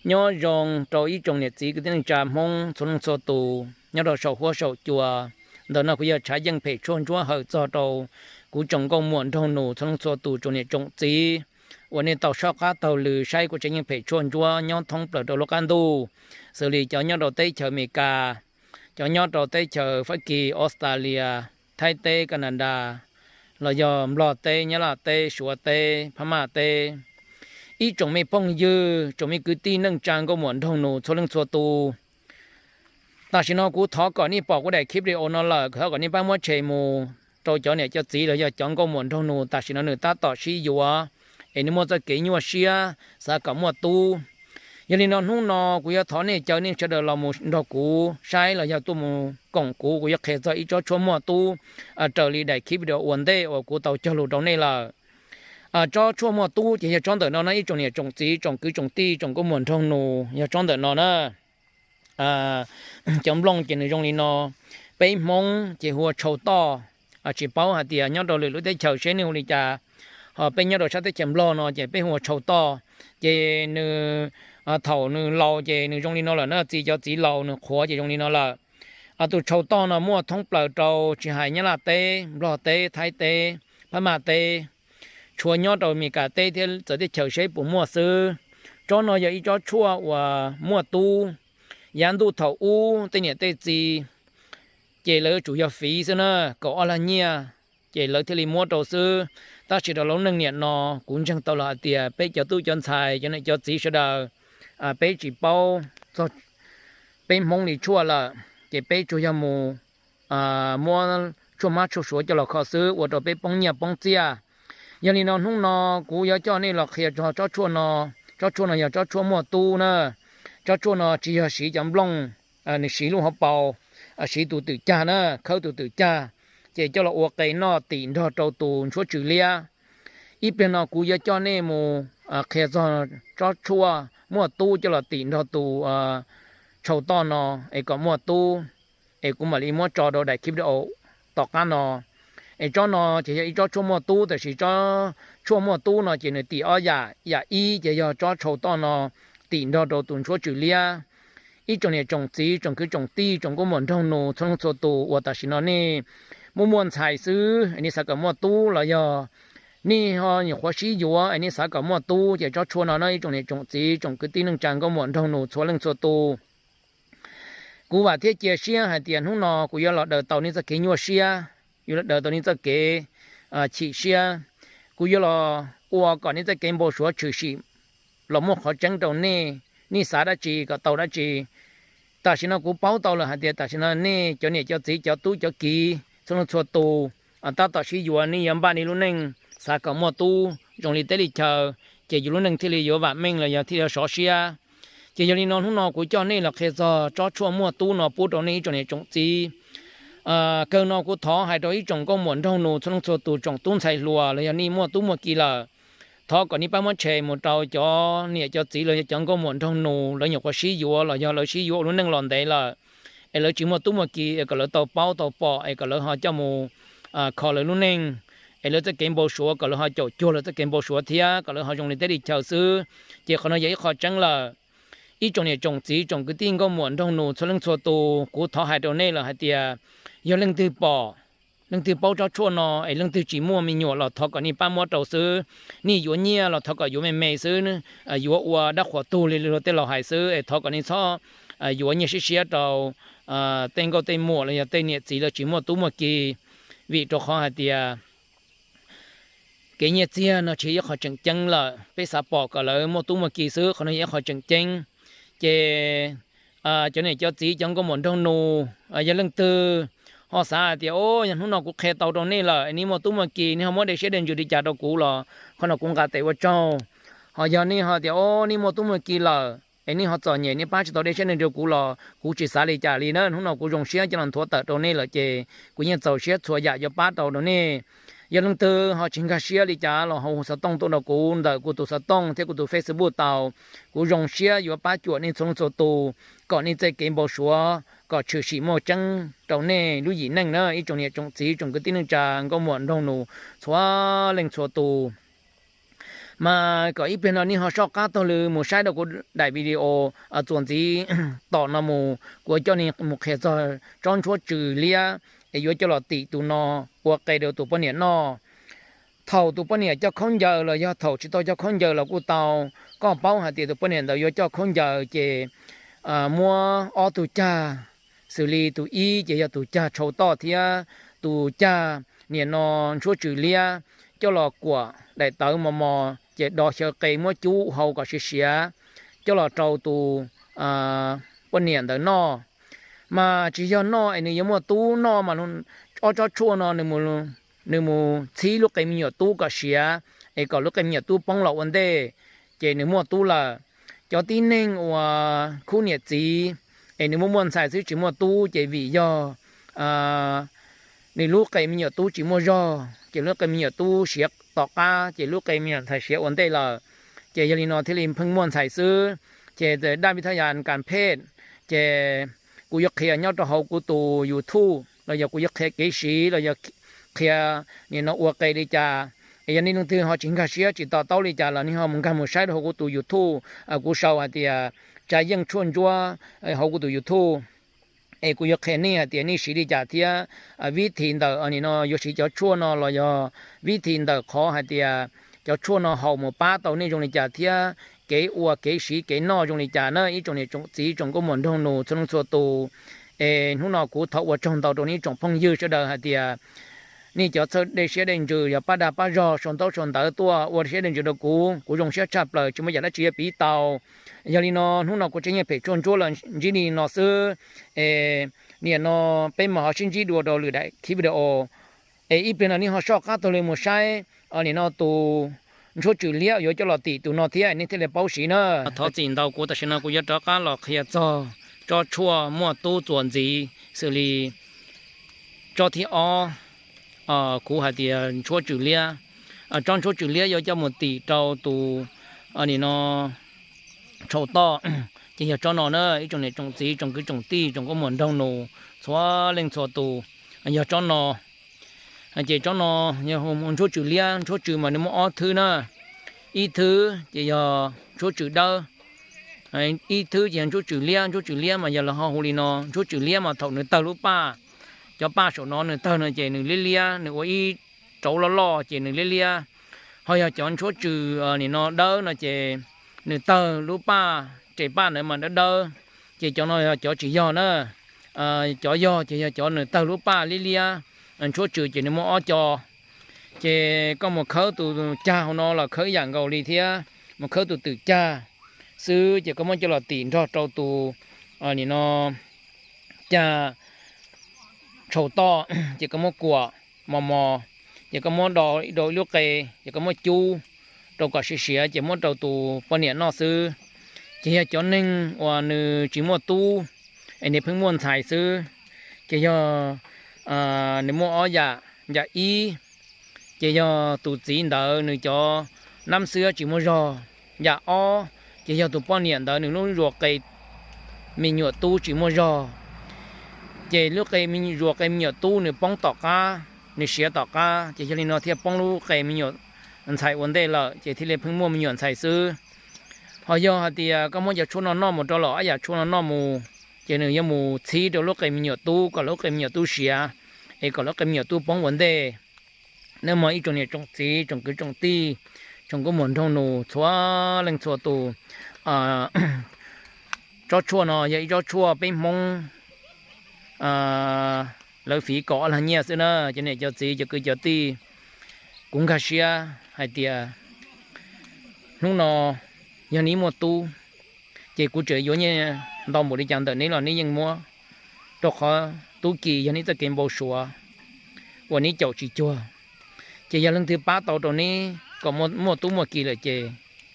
Nyob zoo rau ib tsoom niam txiv kwv tij neej tsa Hmoob txhua leej txhua tus nyob rau saum huab saum cua. Ntawm no kuv yog Tshav Yeej phem tshuaj ntsuab hawm txog rau kuv tsoom nkauj muam nraug nus txhua leej txhua tus, tsoom niam tsoom txiv uas nej tau soj qab taug lw saib kuv Tshav Yeej phem tshuaj ntsuab nyob thoob plaws rau lub qab ntuj, xws li cov nyob rau teb chaws Amelikas, cov nyob rau teb chaws Fab Kis, Australia, Thaib teb, Canada, los yog Nplog teb, Nyab Laj teb, Suav teb, Phab Maj teb. Ib tsoom me phooj ywg, tsoom me kwv tij neej tsa nkauj muam nraug nus txhua leej txhua tus, tam sim no kuv thov kom nej pom kuv daim clip video no lawm, thov kom nej pab muab share mus rau cov niam cov txiv los yog cov nkauj muam nraug nus tam sim no nws tab tom sib yuav, es nws muaj txoj kev nyuaj siab xav kom muaj tub. Yog li no hnub no kuv yuav thov nej caw nej sawv daws los mus nrog kuv saib los yog tuaj mus koom kuv, kuv yuav qhia txog ib tsob tshuaj muaj tub raws li daim clip video ua ntej uas kuv tau cog lus rau nej lawm. Tsob tshuaj muaj tub ces yog tsob ntawm no no ib tsoom niam tsoom txiv, tsoom kwv tsoom tij, tsoom nkauj muam nraug nus, yog tsob ntawm no na. Cov nplooj ces nws zoo li no. Peb Hmoob ces hu ua tshau toj, tsis paub hais tias nyob rau lwm lub teb chaws seb nej hu li cas. Ho peb nyob rau sab teb chaws Nplog no ces peb hu ua tshau toj. Ces nws, thaum nws laus ces nws zoo li no lawm na, txi cov txiv laus nws qhuav ces zoo li no lawm. Tus tshau toj no muaj thoob plaws rau tsis hais Nyab Laj teb, Nplog teb, Thaib teb, Phab Maj teb, tshuav nyob rau Amelikas teb thiab txawv teb chaws seb puas muaj xwb. Tsob no yog ib tsob tshuaj uas muaj tub. Yav ntuj thaum ub tej niam tej txiv ces lawv yuav tsum yog fiv xwb na, kaum ob lag nyiaj, ces lawv thiaj li muab rau xwb. Tab sis rau lub neej niam no kuv ntseeg tau los hais tias peb cov tub cov ntxhais, cov niam cov txiv sawv daws, peb tsis paub txog peb Hmoob li tshuaj lawm, ces peb tsuas yog mus muab tshuaj mab tshuaj suav coj los kho xwb ua rau peb poob nyiaj poob txiaj. Yog li no hnub no kuv yuav coj nej los qhia txog tsob tshuaj no. Tsob tshuaj no yog tsob tshuaj muaj tub na. Tsob tshuaj no tsis yog siv cov nplooj, nws siv lub hauv paus, siv tus twm cag na, khawb tus twm cag, ces coj los ua qe noj tim nrog rau tus ntshuab tsw liab. Ib pliag no kuv yuav coj nej mus qhia txog tsob tshuaj muaj tub coj los tim nrog tus tshau toj no es kom muaj tub, es kuv mam li muab tso rau daim clip video tom qab no. Es tsob no ces yog ib tsob tshuaj muaj tub, tab sis tsob tshuaj muaj tub no ces nws tim ob yam, yam ib ces yog tsob tshau toj no tim nrog rau tus ntshuab tsw liab. Ib tsoom niam tsoom txiv, tsoom kwv tsoom tij, tsoom nkauj muam nraug nus txhua leej txhua tus uas tam sim no nej muaj muaj ntxhais xwb, nej xav kom muaj tub los yog nej ho nyuam qhuav sib yuav es nej xav kom muaj tub, ces tsob tshuaj no no ib tsoom niam tsoom txiv, tsoom kwv tij neej tsa nkauj muam nraug nus txhua leej txhua tus. Kuv vam thiab cia siab hais tias hnub no kuv yuav los daws tau nej txoj kev nyuaj siab, yuav los daws tau nej txoj kev chim siab. Kuv yuav los ua kom nej txoj kev npau suav tshwm sim los muaj qhov tseeb rau nej, nej xav dab tsi kom tau dab tsi. Tam sim no kuv paub tau lawm hais tias tam sim no nej cov niam cov txiv, cov tub cov kiv txhua leej txhua tus tab tom sib yuav, nej yuav npaj nej lub neej xav kom muaj tub zoo li teb li chaw, ces yus lub neej thiaj li yuav vam meej los yog thiaj li yuav sov siab. Ces yog li no hnub no kuv coj nej los qhia txog tsob tshuaj muaj tub no pub rau nej ib tsoom niam tsoom txiv. Kawg no kuv thov hais rau ib tsoom nkauj muam nraug nus txhua leej txhua tus, tsoom tub ntxhais hluas los yog nej muaj tub muaj ki lawm, thov kom nej pab muab share mus rau cov niam cov txiv los yog cov nkauj muam nraug nus lawv nyuam qhuav sib yuav los yog lawv sib yuav ua lub neej los ntev lawm, es lawv tsis muaj tub muaj ki, es kom lawv tau paub tau pom es kom lawv ho coj mus kho lawv lub neej, es lawv txoj kev npau suav kom lawv ho caum cuag lawv txoj kev npau suav thiab kom lawv ho zoo li teb li chaw xwb. Ces qhov no yog ib qho tseeb lawm. Ib tsoom niam tsoom txiv, tsoom kwv tij nkauj muam nraug nus txhua leej txhua tus, kuv thov hais rau nej lawm hais tias yog leej twg pom, leej twg paub tsob tshuaj no es leej twg tsis muaj me nyuam los thov kom nej pab muab rau xwb. Nej yuav nyiaj los thov kom yuav me me xwb, yuav ua dab qhuas tug li luag tej laus hais xwb, es thov kom nej txhob yuav nyiaj siab siab rau tej nkauj tej muam los yog tej niam txiv lawv tsis muaj tub muaj ki, vim rau qhov hais tias kev nyiaj txiag no tsis yog ib qho tseem ceeb lawm, peb xav pom kom lawv muaj tub muaj ki xwb, qhov no yog ib qho tseem ceeb. Ces cov niam cov txiv, cov nkauj muam nraug nus, yog leej twg ho xav hais tias, o, yog hnub no kuv qhia tau rau nej lawm, nej muaj tub muaj ki, nej ho muab dej siab dej ntsws li cas rau kuv los qhov no kuv nqa tes ua tsaug. Ho yog nej ho tias, o, nej muaj tub muaj ki lawm es nej ho txom nyem, nej pab tsis tau dej siab dej ntsws rau kuv los kuv tsis xav li cas li na, hnub no kuv zoo siab coj los nthuav tawm rau nej lawm ces kuv yeej txaus siab txhua yam yuav pab tau rau nej. Yog leej twg ho tsis nkag siab li cas los ho hu xov tooj tuaj rau kuv ntawm kuv tus xov tooj thiab kuv tus Facebook tau. Kuv zoo siab yuav pab cuam nej txhua leej txhua tus kom nej txoj kev npau suav kom tshwm sim muaj tseeb rau nej lub yim neej na ib tsoom niam tsoom txiv, tsoom kwv tij neej tsa nkauj muam nraug nus txhua leej txhua tus. Mas kom ib pliag no nej ho soj qab taug lw mus saib rau kuv daim video txuas ntxiv tom no mus, kuv yuav coj nej mus qhia txog tsob ntshuab tsws liab es yuav coj los tim tus no ua qe rau tus poj niam noj. Thaum tus poj niam coj khaub ncaws los yog thaum tsis tau coj khaub ncaws los kuj tau, koj paub hais tias tus poj niam ntawd yuav coj khaub ncaws ces muab ob tug cag, xws li tus ib ces yog tus cag tshau toj thiab tus cag niam no ntshuab tsws liab coj los kuam daim tawv mos mos ces do xyaw qe muab cub hau kom siav siav coj los rau tus poj niam ntawd noj. Mas tsis yog noj es nws yuav muaj tub noj mas ob tsob tshuaj no nws mus txhib lub qe me nyuam tub kom siav es kom lub qe me nyuam tub poob los ua ntej ces nws muaj tub lawm. Cov tib neeg uas khub niam txiv es nws muaj muaj ntxhais xwb tsis muaj tub ces vim yog nws lub qe me nyuam tub tsis muaj zog ces lub qe me nyuam tub siav tom qab ces lub qe me nyuam ntxhais siav ua ntej lawm. Ces yog li no thiaj li pheej muaj ntxhais xwb. Ces daj vij thaj yas kas phej, ces kuv yuav qhia nyob rau hauv kuv tus YouTube los yog kuv yuav qhia kev siv los yog qhia nim no ua qe li cas. Es yog nej leej twg ho tsis nkag siab tsis to taub li cas los nej ho mus nkag mus saib rau hauv kuv tus YouTube, kuv sau hais tias Tsav Yeej Tshuaj Ntsuab hauv kuv tus YouTube. Es kuv yuav qhia nej hais tias nej siv li cas thiab vib thi ntawm nim no yuav siv cov tshuaj no los yog vib thi ntawm qhov hais tias cov tshuaj no haum mus pab tau nej zoo li cas thiab kev ua kev siv kev noj zoo li cas na ib tsoom niam tsoom txiv tsoom nkauj muam nraug nus txhua leej txhua tus. Es hnub no kuv thov ua tsaug ntau rau nej ib tsoom phooj ywg sawv daws hais tias nej cov txhawj dej siab dej ntsws yog pab dag pab zog sau ntaub sau ntawv tuaj ua siab dej ntsws rau kuv, kuv zoo siab tshaj plaws tsis muaj yam dab tsi yuav piv tau. Yog li no hnub no kuv Tsav Yeej Phem Tshuaj Ntsuab los ntsib li no xwb. Es nim no peb mam ho sib ntsib dua rau lwm daim clip video. Es ib pliag no nej ho soj qab taug lw mus saib nim no tus ntshuab tsws liab yuav coj los tim tus no thiab nej thiaj li paub siv na. Thov txim ntau kuv tam sim no kuv yuav rov qab los qhia txog tsob tshuaj muaj tub txuas ntxiv xws li tsob thib ob, kuv hais tias ntshuab tsws liab. Tsob ntshuab tsws liab yuav coj mus tim rau tus nim no tshau toj, ces yog tsob no na ib tsoom niam tsoom txiv tsoom kwv tsoom tij tsoom nkauj muam nraug nus txhua leej txhua tus, yog tsob no. Ces tsob no yog ntshuab tsws liab, ntshuab tsws mas nws muaj ob thwb na. Ib thwb ces yog ntshuab tsws dawb, ib thwb ces yog ntshuab tsws liab. Ntshuab tsws liab mas yog lawv ho hu li no, ntshuab tsws liab mas thaum nws tawg lub paj, cov paj saum no nws tawg no ces nws liab liab, nws ua ib rauv loj loj ces nws liab liab. Ho yog cov ntshuab tsws nim no dawb no ces nws tawg lub paj, res paj ntawd mas dawb dawb, ces cov no yog cov tsis yog na. Cov yog ces yog cov nws tawg lub paj liab liab, ntshuab tsws ces nws muaj ob co. Ces koj mus khawb tus cag hauv no los khawb ib yam nkaus li thiab, mus khawb tus twm cag xwb ces koj muab coj los tim nrog rau tus nim no cag tshau toj, ces koj muab kuam mos mos, ces koj muab do rau ib lub qe, ces koj muab cub rau kom siav siav ces muab rau tus poj niam noj xwb. Ces yog cov neeg uas nws tsis muaj tub es nws pheej muaj ntxhais xwb, ces yog nws muaj ob yam. Yam ib, ces yog tus txiv ntawd nws cov nab xwab tsis muaj zog. Yam ob, ces yog tus poj niam ntawd nws lub zuas qe me nyuam tub tsis muaj zog, ces lub qe, zuas qe me nyuam tub nws poob tom qab, nws siav tom qab, ces yog li no thiaj poob lub qe me nyuam ntxhais ua ntej lawm, ces thiaj li pheej muaj me nyuam ntxhais xwb. Ho yog hais tias koj muab cov tshuaj no noj mus rau lawm, ob yam tshuaj no noj mus, ces nws yuav mus txhib rau lub qe me nyuam tub kom lub qe me nyuam tub siav, es kom lub qe me nyuam tub poob ua ntej. Nej mas ib tsoom niam tsoom txiv tsoom kwv tsoom tij, tsoom nkauj muam nraug nus txhua leej txhua tus, tsob tshuaj no yog ib tsob tshuaj peb Hmoob lawv fiv kaum ob lag nyiaj xwb na. Cov niam cov txiv cov kwv cov tij, kuv nkag siab hais tias hnub no yog neb muaj tub, ces kuv tseem yuav nyiaj ntau npaum li cas ntawm neb los neb yeej muab, rau qhov tub ki yog neb txoj kev npau suav uas neb caum tsis cuag. Ces yog leej twg pab tau rau neb kom muaj tub muaj ki lawm ces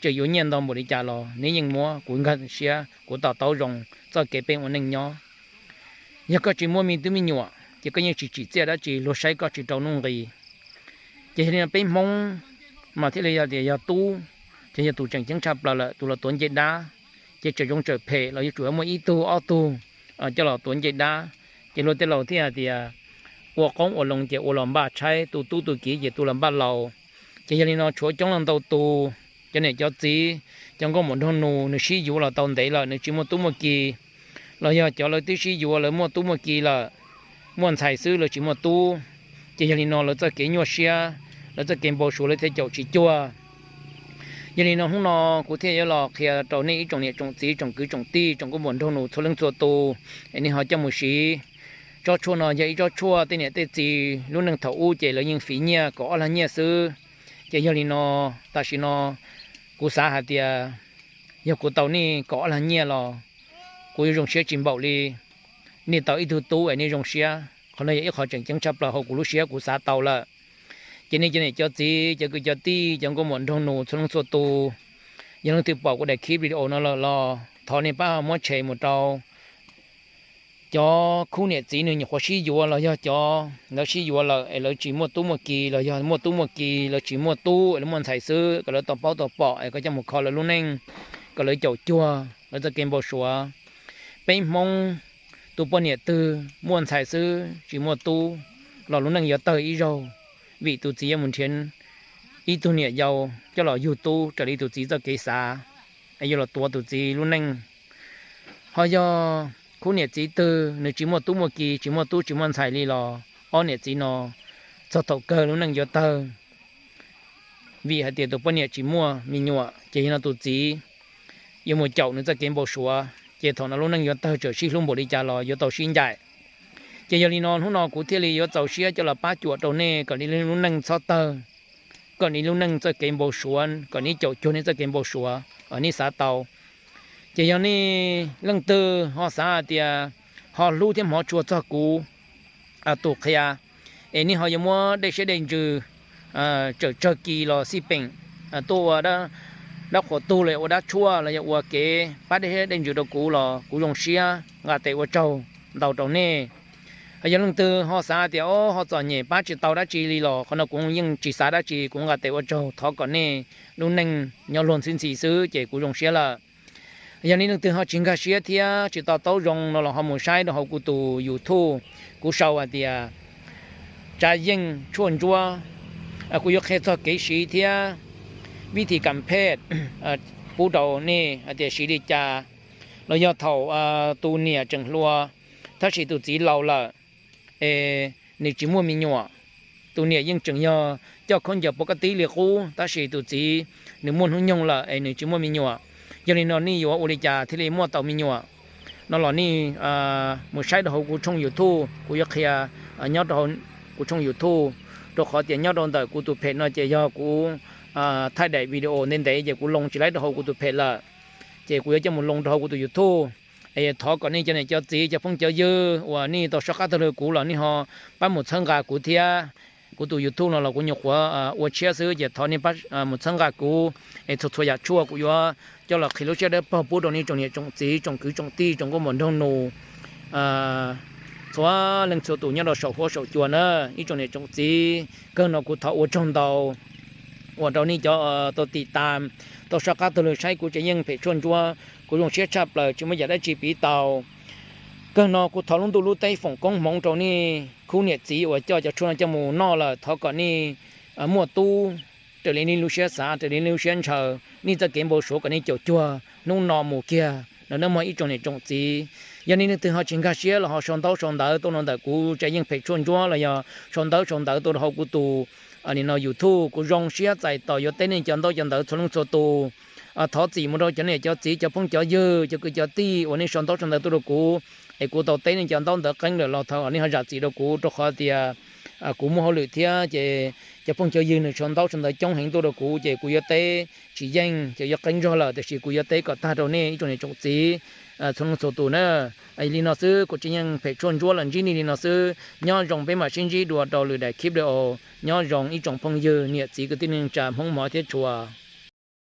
tseem yuav nyiaj ntau npaum li cas los neb yeej muab, kuv nkag siab kuv to taub zoo txoj kev peb ua neej nyob. Yog koj tsis muaj me tub me nyuam ces koj yeej tsis tsim txiaj dab tsi, luag saib koj tsis rau nuj nqis. Ces yog li no peb Hmoob mas thiaj li yog tias yog tub, ces yog tus tseem ceeb tshaj plaws lawm, tus los tuav nce dab, ces tseem zoo tseem phem los yuav tsum muaj ib tug ob tug coj los tuav nce dab. Ces luag tej laus thiaj hais tias ua qoob ua loo ces ua los npaj tshaib, tu tub tu kiv ces tu los npaj laus. Ces yog li no tshuav coob leej ntau tus cov niam cov txiv, cov nkauj muam nraug nus nws sib yuav los tau ntev lawm nws tsis muaj tub muaj ki, los yog cov lawv twb sib yuav lawv muaj tub muaj ki lawm, muaj ntxhais xwb lawv tsis muaj tub. Ces yog li no lawv txoj kev nyuaj siab, lawv txoj kev npau suav lawv thiaj caum tsis cuag. Yog li no hnub no kuv thiaj yuav los qhia rau nej ib tsoom niam tsoom txiv tsoom kwv tsoom tij tsoom nkauj muam nraug nus txhua leej txhua tus, es nej ho coj mus siv. Tsob tshuaj no yog ib tsob tshuaj tej niam tej txiv lub neej thaum ub ces lawv yeej fiv nyiaj kaum ob lag nyiaj xwb. Ces yog li no tam sim no kuv xav hais tias yog kuv tau nej kaum ob lag nyiaj los kuv yuav zoo siab tsis npaum li nej tau ib tug tub es nej zoo siab. Qhov no yog ib qho tseem ceeb tshaj plaws hauv kuv lub siab kuv xav tau lawm. Ces nej cov niam cov txiv cov kwv cov tij cov nkauj muam nraug nus txhua leej txhua tus, yog leej twg pom kuv daim clip video no lawm los thov nej pab muab share mus rau cov khub niam txiv nws nyuam qhuav sib yuav los yog cov lawv sib yuav lawm es lawv tsis muaj tub muaj ki los yog muaj tub muaj ki lawv tsis muaj tub es lawv muaj ntxhais xwb, kom lawv tau paub tau pom es koj coj mus kho lawv lub neej, kom lawv caum cuag lawv txoj kev npau suav. Peb Hmoob tus poj niam twg muaj ntxhais xwb tsis muaj tub los lub neej yuav tawg ib zaug, vim tus txiv yuav mus nrhiav ib tug niam yau coj los yug tub raws li tus txiv txoj kev xav, yuav los tuav tus txiv lub neej. Ho yog khub niam txiv twg nws tsis muaj tub muaj ki tsis muaj tub tsis muaj ntxhais li los ob niam txiv no txog thaum kawg lub neej yuav tawg, vim hais tias tus poj niam tsis muaj me nyuam ces yog no tus txiv yuav mus caum nws txoj kev npau suav, ces thaum no lub neej yuav tawg txawm sib hlub npaum li cas los yuav tau sib ncaim. Ces yog li no hnub no kuv thiaj li yuav txaus siab coj los pab cuam rau nej kom nej lub neej txhob tawg, kom nej lub neej txoj kev npau suav kom nej caum cuag nej txoj kev npau suav nej xav tau. Ces yog nej leej twg ho xav hais tias ho hlub thiab hmov tshua txog kuv tus qhia, es nej ho yuav muab dej siab dej ntsws tsawm tsawg kis los xij peem tuaj ua dab qhuas tug los yog ua dab tshuaj los yog ua kev pab dej siab dej ntsws rau kuv los kuv zoo siab nqa tes ua tsaug ntau rau nej. Ho yog leej twg ho xav tias o ho txom nyem pab tsis tau dab tsi li los qhov no kuv yeej tsis xav dab tsi, kuv nqa tes ua tsaug thov kom nej lub neej nyob luag ntxhi ntxhi xwb ces kuv zoo siab lawm. Yog nej leej twg ho tsis nkag siab thiab tsis to taub zoo no los ho mus saib rau hauv kuv tus YouTube, kuv sau hais tias Tsa Yeej Tshuaj Ntsuab, kuv yuav qhia txog kev siv thiab vib thi kam phej pub rau nej hais tias siv li cas, los yog thaum tus niam tseem hluas tab sis tus txiv laus lawm es nws tsis muaj me nyuam, tus niam yeej tseem yog coj khaub ncaws pov kab tib li qub tab sis tus txiv nws muaj hnub nyoog lawm es nws tsis muaj me nyuam. Yog li no nej yuav ua li cas thiaj li muaj tau me nyuam? No los nej mus saib rau hauv kuv tshooj YouTube, kuv yuav qhia nyob rau hauv kuv tshooj YouTube, rau qhov tias nyob rau ntawm kuv tus phem no ces yog kuv thaij daim video ntev ntev ces kuv loo tsis laib rau hauv kuv tus phem lawm, ces kuv yuav coj mus loo rau hauv kuv tus YouTube. Es thov kom nej cov niam cov txiv cov phooj cov ywg uas nej tau soj qab taug lw kuv los nej ho pab mus txhawb nqa kuv thiab. Kuv tus YouTube no los kuv nyuam qhuav ua tshiab xwb ces thov nej pab mus txhawb nqa kuv, es txhua txhua yam tshuaj kuv yuav coj los qhia lub siab dawb paug pub rau nej tsoom niam tsoom txiv tsoom kwv tsoom tij tsoom nkauj muam nraug nus, txhua leej txhua tus nyob rau saum huab saum cua na. Ib tsoom niam tsoom txiv, kawg no kuv thov ua tsaug ntau uas rau nej cov tau tim tas, tau soj qab taug lw saib kuv Tsa Yeej Phem Tshuaj Ntsuab, kuv zoo siab tshaj plaws tsis muaj yam dab tsi piv tau. Kawg no kuv thov lub ntuj lub teb foom koob hmoov rau nej khub niam txiv uas coj cov tshuaj no coj mus noj lawm thov kom nej muaj tub raws li nej lub siab xav raws li nej lub siab ntshaw, nej txoj kev npau suav kom nej caum cuag hnub no mus kiag no nawb mog ib tsoom niam tsoom txiv. Yog nej leej twg ho tsis nkag siab los ho sau ntaub sau ntawv tuaj rau ntawm kuv Tsa Yeej Phem Tshuaj Ntsuab los yog sau ntaub sau ntawv tuaj rau hauv kuv tus nim no YouTube, kuv zoo siab txais tos yuav teb nej cov ntaub cov ntawv txhua leej txhua tus. Thov txim mus rau cov niam cov txiv cov phooj cov ywg cov kwv cov tij uas nej sau ntaub sau ntawv tuaj rau kuv, es kuv tau teb nej cov ntaub ntawv qeeb lawm los thov nej ho zam txim rau kuv rau qhov tias kuv muaj hauj lwm thiab ces cov phooj cov ywg nws sau ntaub sau ntawv coob heev tuaj rau kuv ces kuv yuav teb tsis yeej ces yuav qeeb zog lawm tiam sis kuv yuav teb kom tag rau nej ib tsoom niam tsoom txiv txhua leej txhua tus na. Li no xwb, kuv Tsa Yeej Phem Tshuaj Ntsuab los ntsib nej li no xwb, nyob zoo peb mam sib ntsib dua rau lwm daim clip video. Nyob zoo ib tsoom phooj ywg niam txiv kwv tij neej tsa Hmoob hmov thiab tshua.